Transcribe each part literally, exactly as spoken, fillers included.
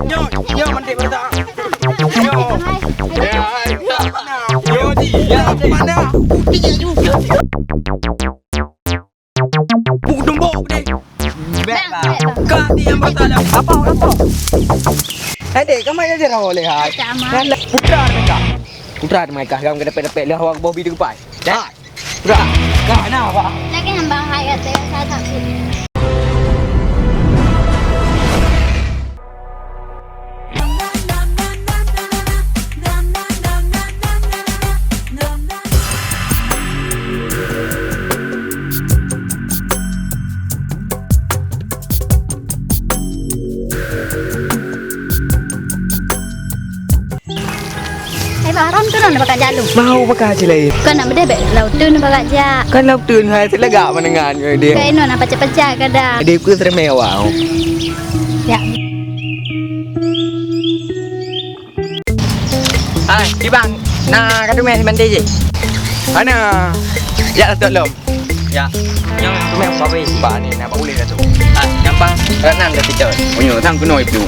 Nyoe, nyoe mantik mata. Nyoe. Ya, ya. Nyoe di. Ya, mana? Putih juga. Buk tumbok deh. Bek, Bang. Bang, bek, Bang. Kak, dia yang bersalah. Apa, apa? Eh, dek, kamu aja rawat leh, hai. Sama. Putra mereka. Putra mereka, kamu kena pepek-pepek leh, awak bobi depan. Dah. Dah. Dah, nah, Pak. Lagi nambah hai, kata saya tak sini. Eh, Bang, ron turun bak jalu. Mau bak jalu. Kan nak bedeh bek laut tu bak jak. Kan laut tu hai selagak menengan dia. Kain nak pacak-pacak kada. Dia ku seremai awak. Ya. Hai, di bang. Nah, kadu meh mandi je. Ana. Ya, tolong. Ya. Nyang tu meh apa weh? Ba ni nak boleh dah tu. Ah, gampang. Renang dah picot. Punyo, sang kunoi tu.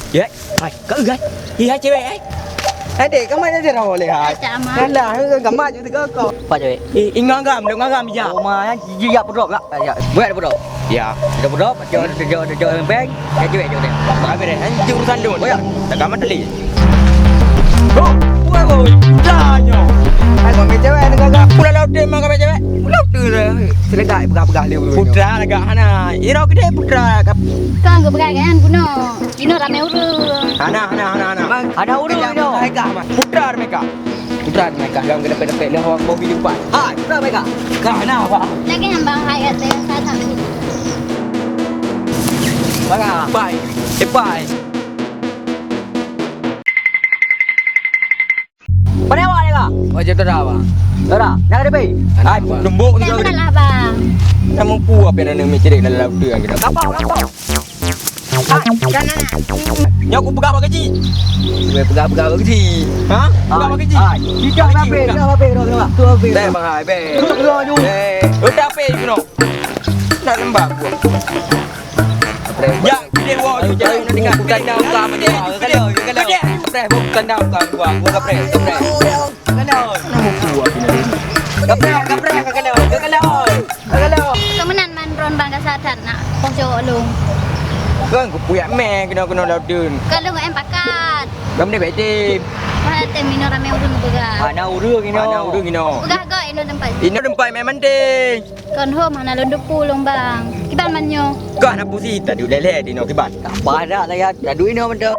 Ya, hai, kau kan? Iya, cewek, eh. Hai, dek, kamu aja rawat leh, hai. Macam mana? Alah, kamu aja tengok kau. Apa, cewek? Eh, ingat gam, dengar gam, ya. Oh, ma, ya, ya, ya, pudok, ya. Ya, buat pudok. Ya. Pudok, pudok, jauh, jauh, jauh, beng. Ya, cewek, cewek. Habis deh, anjing urusan dun. Oh, ya. Tak kamat tadi. Oh, wah, wah, dah, nyo. Hai, kau cewek, dengar gam. Pulang laut deh, mah, kau cewek. Pulang tu dah. Seledak, pegang-pegang dia. Putra lagak hana. Iro gede putra. Kau anggap pegang kan, bunuh. Inoe ramé ureueng. Hana, hana, hana, hana. Hana ureueng inoe. Hai kah, Mat? Putra mereka. Putra mereka. Yang kena pepek-pepek dah orang bobi depan. Ha, putra mereka. Kah na, Pak? Lagi nambah hai kata saya tak. Mana? Pai. Eh, pai. Pandai awak ni kah? Macam tu dah, bang. Dah, dah. Nak ada pay? Hai, bang. Lembok ni. Jangan kau. Lah, bang. Nak mampu apa yang nak micik dalam laut tu yang kita. Kapau, kapau. Hai, dah, dah, dah. Nyoe aku peugah bak keuchik. Peugah, peugah bak keuchik. Ha? Peugah bak keuchik. Hai. Bak keuchik, peugah. Peugah bak keuchik, peugah bak keuchik. Bang, hai, bang. Peugah bak keuchik. Eh, udah pay, you know. Nak lembab. Jangan dia wah, you jangan nak dengar. Bukan dah buka apa dia. Bukan dah buka apa dia. Bukan dah buka apa dia. Bukan dah buka apa dia. Kapreh, kapreh, kapreh, kapreh. Keumeunang man droen bang gasa that nak poh cowok lôn. Kan kupuyak meh keunoe-keunoe laut dun. Ka lôn em pakat. Gam ni bek tim. Mana tem inoe ramé ureueng peugah. Hana ureueng inoe. Hana ureueng inoe. Peugah gak inoe tempat. Inoe tempat main manting. Kon hom hana lôn depu lôn bang. Kiban man nyoe. Kah na pusi tadi leleh di inoe kiban. Tak padah lah ya. Tadi inoe betul.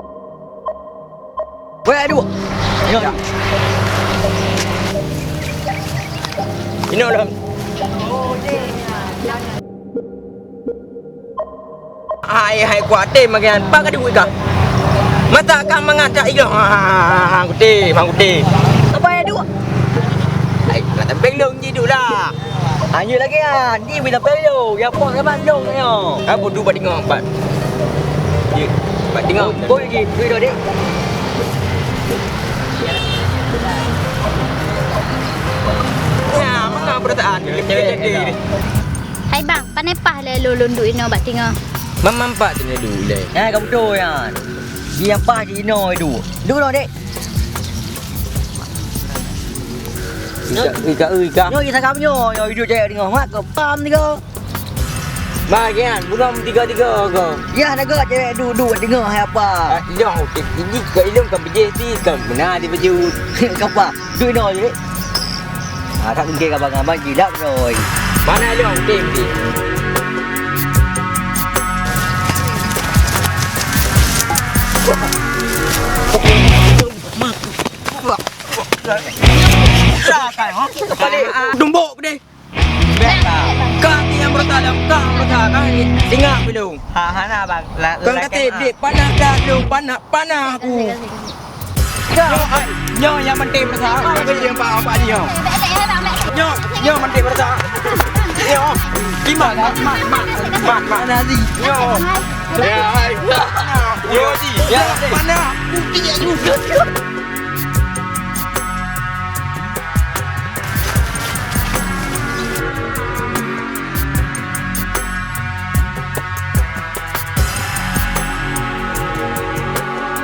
Weh, aduh. Inoe. Inoe lom. Hai, hai, kuatem bagian. Pak ka duit kah? Masa kah mangat cak igoe? Ha, ha, ha, ha, ha, kutem, ha, kutem. Apa ya, duit? Hai, nak tempel dong ji duit lah. Anjir lagi ah, ni bila perlu, ya pok zaman dong nyo. Apa tu buat tengok empat? Ya, buat tengok. Boy lagi, boy dah dek. Ya, mana perasaan? Hai bang, panai pah lé lôn duek inoe bak tingoh. Mam, mam pat inoe duek lé. Eh, ka beutôi nyan. Di nyang pah di inoe duek. Duek inoe, dek. Ika, ika, ika. Nyoe ika kami nyoe, nyoe duek cewek tingoh. Mak ke pam tiga. Bah, kian, bukan tiga-tiga ke? Ya, naga cewek duek-duek tingoh hai apa? Ah, inoe, ini ke ilong ke bejeh si, ke mana di baju? Kapa? Duek inoe je. Ah, tak mungkin abang-abang jilat noi. Mana dia, okey, okey. Tumbok deh. Kaki yang bertalam, kaki yang bertalam. Ingat belum? Ha, hana bang. Kau kata dek panah dah belum, panah, panah aku. Nyoe, ai, nyoe nyang manté peurasaan. Apa dia, Pak, Pak, nyoe? Nyoe, nyoe manté peurasaan. Nyoe. Di mana? Mak, mak, mak, mak. Nyoe. Ya, ai. Nyoe, di. Ya, mana? Bukti ya juga.